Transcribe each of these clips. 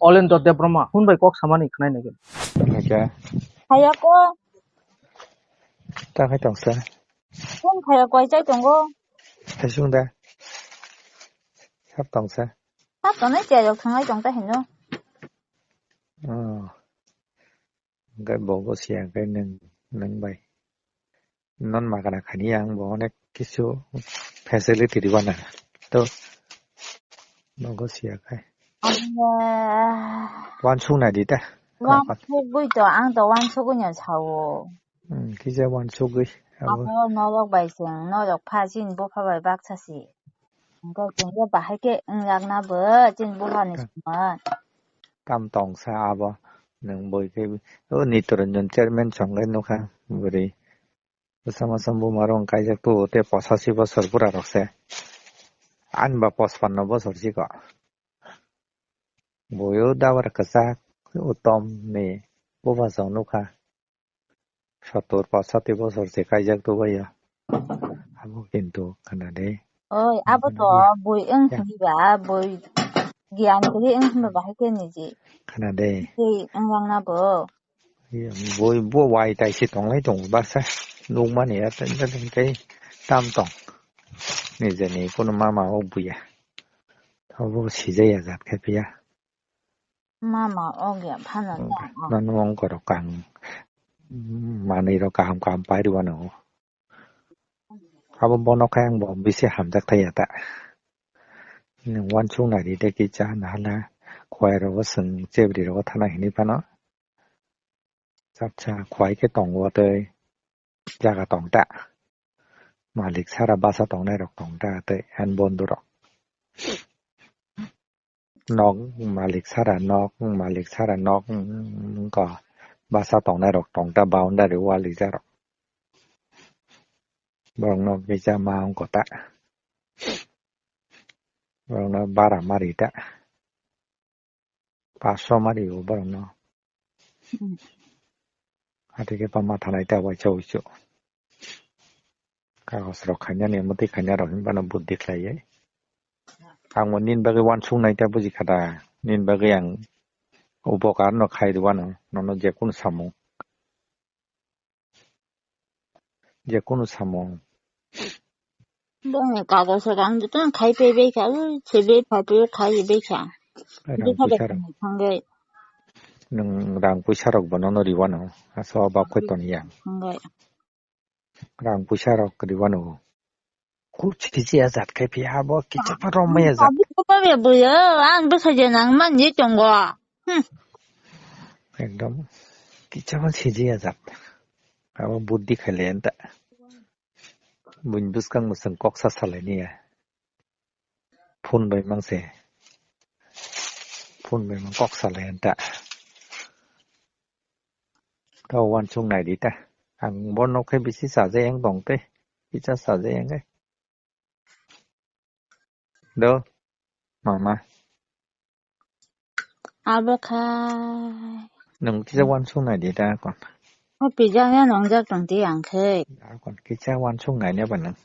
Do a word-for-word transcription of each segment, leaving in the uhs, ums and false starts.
Olendro Debbarma, phone bai kok samani khwnai nai khe. Hake. Hayako. Ta khai tongsa. Phone khaya koi chai tongo. Thaisung da. Sab tongsa. Sab tongnai chai rok thangai tong ta hino. Oh. Hwnkhe bogo siya khe nwng, nwng bai. Non magana khani ang bo onek kisu facility rwna. To bogo siya khe. Abole. Wansuk nai di ta. Wansugwi to, ang to wansugwi no sao. Hmm, kisa wansugwi. Abo. Abo norok bai chwng, norok pha chini bupha bai baksa si. Hwnkhe chwng khe bahai khe wngjakna bo chini bupha ni. Tam. Songma. Tam tongsa abo nwng boi khe o Nitoranjan chairman chwng khe nukha bwrwi. Bwsa masa buma rok kaijak tu tei posachi bosor bura rok se. Ani ba pochpanno bosor si ko. Boi o dabar kwchak utom ni bupha chwng nukha. Sottor pachati bosor se kaijak tubaiya. Abo kintu khana de. Oi, abo to bui wng hwnba, bui giyan kwrwi wng hwnba bahai khe niji. Khana de. Tei wng langna bo. Bui bo wai tai se tonglai tongo baksa. Nukmani ya tei tam tong. Nijeni kunu mama o buya. Abo sijaya jat khe phiya. Mama, ogya phano ta. Nono ongkorok ang manwi rok kaham kaham pai rwano. Abo bono khe ang bo bisi hamjak thaya ta. Nwng wansuk nai ride kisa nahala khwai rogo chwng chebri rogo thana hinwi phano. Chapsa khwai khe tongo tei jaga tong ta. Malik sara basa tongnai rok tong ta tei ani bondhu rok. Nok malik sara nok, malik sara nok, mm, wngkha basa tongnai rok tong ta, boundary wall rijak rok. Borok nok kisa ma wngkha ta. Borok no bara mari ta. Paso mari o borok no. Hmm. Hati khe pa matha nai ta waisa wuisu. Kagos rok khainani, mwtwi khaina rok hinba no buddhi khlai. Ang bo nini bagwi wansuk nai ta buji kha da. Nini bagwi ang upokar no khai rwano, nono je kunu samung. Je kunu samung. Bongni kagos rok ang jotono khai paibai kha, ui, sebe phaipaiyo khai bai kha. Rang puisa rok. Thangwi. Nwng rang puisa rok bo nono riwano, aso bak khe toni ya. Thangwi. Rang puisa rok riwano. Kuch kisi ajat khe phiya bo kicha pha romai ajat. Abi ko pa be buyo, ang bwsa je nang man je tongo. Hmm. Ekdom kicha pha siji ajat. Abo buddhi khale enta. Buin bwskang bwswng kok sa salai niya. Phone bai mang se. Phone bai mang kok salai enta. Tao wansuk nai di ta. Ang bo nok khe bisi chaja yang tong te. Kisa chaja yang khe. Do, mama. Abo khai. Nwng kisa wansuk nai di ta kon. O pijak ya nongjak tong ti ang khe. Kon kisa wansuk nai ne ba nwng.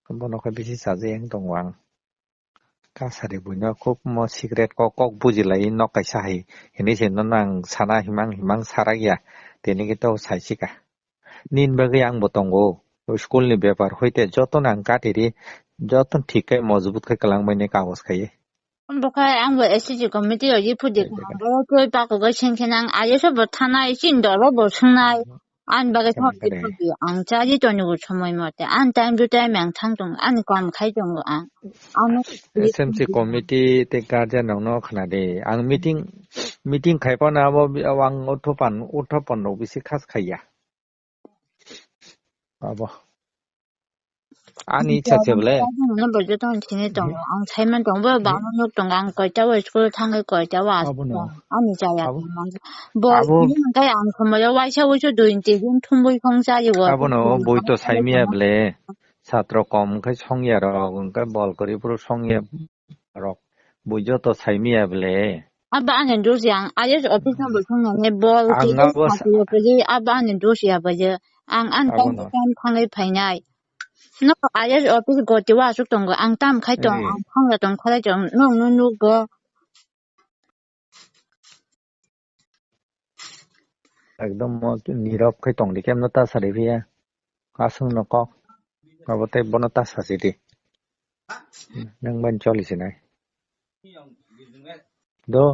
Bono khe bisi chaja yang tongo ang. Kasari buino khub mo secret kok, kok bujilai nok kaisa hai. Hini se nono ang sana himang himang sarak ya. Tini khe to saisika. Nini bagwi ang bo tongo. O school ni bepar hoite jotono ang katiri, jotono thik khe mojbut khe kwlangbaini kagos khai. Bo khai ang bo S C G committee rok ye phudi. Khe khe. Bo twi pakogo sengkhe nang aye se bo thanai, chini dolo bo swngnai. Ani bagwi khe thok khe di khe. Thok di, ang chaji toni bo somoi mote. Ani time to time ang thang tongo, ani kam khai tongo ang. Ano S M C committee tei guardian rokno khna di. Ang meeting, meeting khai phano abo bi-, abo ang uthopan, uthopan rok bisi khas khaiya. Abo. Ani icha se bole. Ang bo joto ang sini tongo. Ang saiman tongo, bo bangma nok tongo. Ang koita o school thangwi koita o aswk. Abo no. Ani chaya. Abo. Bo abo. Hwnkhe ang somoi o waisa wuisu dui tin din thumbui khong chayo. Abo no, boi to saimia bole. Satro kom khe songya rok, hwnkhe bol kwrwi phuru songya rok. Boi joto saimia bole. Abo ani dos yang, I S office no bo song nang, bol ang khe abo sa- khe abo ani dos ya bo je. Ang, ang abo time no. Time thanglai phainai. No, I S office goti wa aswk tongo, ang tam khai tong, eh. Ang thangla tong, khalai tong, nong no nugo. Ekdom mo nirok khe tong di, kemno ta sari phiya. Aswk no kok. Abo tei bono ta sasi di. Nang ban choli sinai. Do.